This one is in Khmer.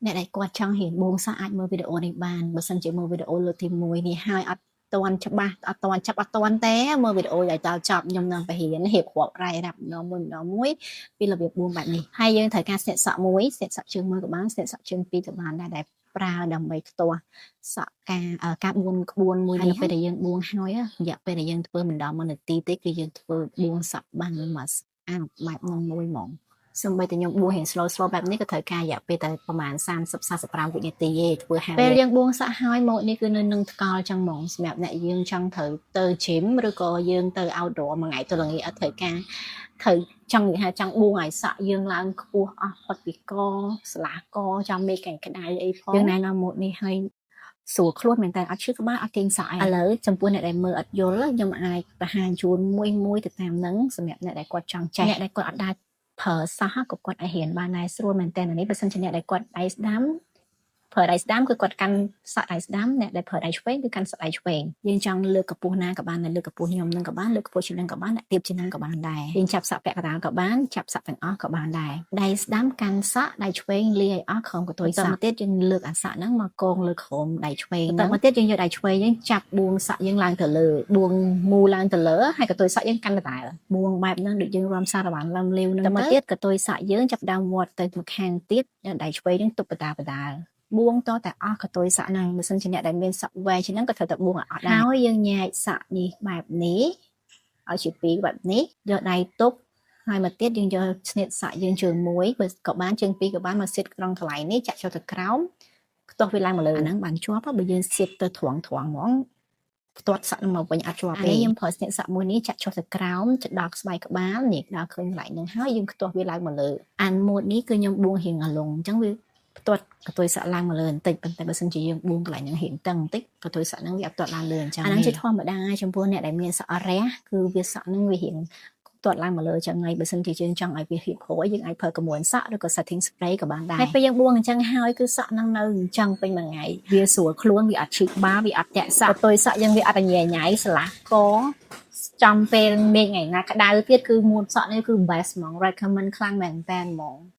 អ្នកដែលគាត់ចង់រៀនបួងសក់អាចមើលវីដេអូនេះបានបើសិនជាមើលវីដេអូលើកទី1នេះហើយអត់ទាន់ច្បាស់អត់ទាន់ចាប់អត់ទាន់ទេមើលវីដេអូឲ្យដល់ចប់ខ្ញុំនឹងបរៀនរៀបរាប់រ៉ាយរាប់ម្ដងមួយម្ដងមួយពីរបៀបបួងបែបនេះហើយយើងត្រូវការស្នៀតសក់មួយស្នៀតសក់ជើងមួយក៏បានស្នៀតសក់ជើងពីរក៏បានដែរដែលប្រើដើម្បីខ្ទាស់សក់ការការបួងក្បួនមួយនេះនៅពេលដែលយើងបួងហើយរយៈពេលដែលយើងធ្វើមិនដល់1នាទីទេគឺយើងធ្វើបួងសក់បានមកស្អាតបែបហ្នឹងមួយហ្មង សូម្បីតែខ្ញុំបួងរៀង slow slow បែបនេះក៏ត្រូវការរយៈពេលតែប្រហែល30 45វិនាទីទេធ្វើហើយពេលយើងបួងសក់ហើយម៉ូតនេះគឺនៅនឹងថ្កល់ចឹងហ្មងសម្រាប់អ្នកយើងចង់ត្រូវទៅ gym ឬក៏យើងទៅ outdoor មួយថ្ងៃទៅល្ងាចអត់ត្រូវការត្រូវចង់និយាយថាចង់បួងឲ្យសក់យើងឡើងខ្ពស់អស់ផុតពីកស្លាកចាំមេឃកែងក្តៅអីផងយើងណែនាំម៉ូតនេះឲ្យស្រួលខ្លួនមែនតើអត់ឈឺក្បាលអត់ទាញសក់ឯងឥឡូវចំពោះអ្នកដែលមើលអត់យល់ខ្ញុំអាចបង្ហាញជូនមួយមួយទៅតាមនឹងសម្រាប់អ្នកដែលគាត់ចង់ចេះអ្នកដែលគាត់អត់ដែលប្រើសោះក៏គាត់អាចរៀនបានដែរស្រួលមែនតើនេះបើសិនជាអ្នកដែលគាត់ដៃស្ដាំប្រើដៃស្ដាំគឺគាត់កាន់សក់ដៃស្ដាំអ្នកដែលប្រើដៃឆ្វេងគឺកាន់សក់ដៃឆ្វេងយើងចង់លើកកម្ពស់ណាក៏បានដែរលើកកម្ពស់ខ្ញុំនឹងក៏បានលើកកម្ពស់ជាងនឹងក៏បានអ្នកទៀបជាងនឹងក៏បានដែរយើងចាប់សក់ពាក់កណ្ដាលក៏បានចាប់សក់ទាំងអស់ក៏បានដែរដៃស្ដាំកាន់សក់ដៃឆ្វេងលាយឲ្យអស់ក្រោមកតុយសក់មកទៀតយើងលើកអាសក់ហ្នឹងមកកងលើក្រោមដៃឆ្វេងហ្នឹងមកទៀតយើងយកដៃឆ្វេងយើងចាប់បួងសក់យើងឡើងទៅលើបួងមូលឡើងទៅលើហើយកតុយសក់យើងកាន់ដដែលបួងបែបហ្នឹងដូចយើងរាំសារ៉ាវ៉ាន់ឡើងលាវហ្នឹងទៅមកទៀតកតុយសក់យើងចាប់ដើមវត្តទៅម្ខាងទៀតដៃឆ្វេងយើងទប់បដាបដាបួងតតែអស់កតុយសក់ហ្នឹងបើសិនជាអ្នកដែលមានសក់វែងជាងហ្នឹងក៏ត្រូវតែបួងឲ្យអស់ដែរហើយយើងញែកសក់នេះបែបនេះឲ្យជាពីរបែបនេះយកដៃទប់ហើយមកទៀតយើងយកស្នៀតសក់យើងជើងមួយបើក៏បានជើងពីរក៏បានមកសៀតត្រង់កន្លែងនេះចាក់ចូលទៅក្រោមខ្ទាស់វាឡើងមកលើអាហ្នឹងបានជាប់បើយើងសៀតទៅត្រង់ត្រង់ហ្មងផ្ទាត់សក់នឹងមកវិញអត់ជាប់ទេខ្ញុំប្រើស្នៀតសក់មួយនេះចាក់ចុះទៅក្រោមទៅដល់ស្បែកក្បាលនេះដល់ឃើញកន្លែងហ្នឹងហើយយើងខ្ទាស់វាឡើងមកលើអានម៉ូតនេះគឺខ្ញុំបួងរៀងអាឡុងអញ្ចឹងវាផ្ទាត់កតុយសក់ឡើងមកលើបន្តិចប៉ុន្តែបើសិនជាយើងបួងកន្លែងហ្នឹងរៀងតឹងបន្តិចកតុយសក់ហ្នឹងវាអត់ទាត់ឡើងលើអញ្ចឹងអាហ្នឹងជាធម្មតាចំពោះអ្នកដែលមានសក់រះគឺវាសក់ហ្នឹងវារៀងទាត់ឡើងមកលើចឹងហើយបើសិនជាយើងចង់ឲ្យវារៀបរយយើងអាចប្រើក្រមួនសក់ឬក៏ setting spray ក៏បានដែរហើយពេលយើងបួងអញ្ចឹងហើយគឺសក់ហ្នឹងនៅអញ្ចឹងពេញមួយថ្ងៃវាស្រួលខ្លួនវាអត់ឈឺក្បាលវាអត់តាក់សក់កតុយសក់យើងវាអត់ញ៉ៃញ៉ៃស្លាស់កចំពេលមេឃថ្ងៃណាក្តៅទៀតគឺមួតសក់នេះគឺ best ហ្មង recommend ខ្លាំងមែនតើហ្មង។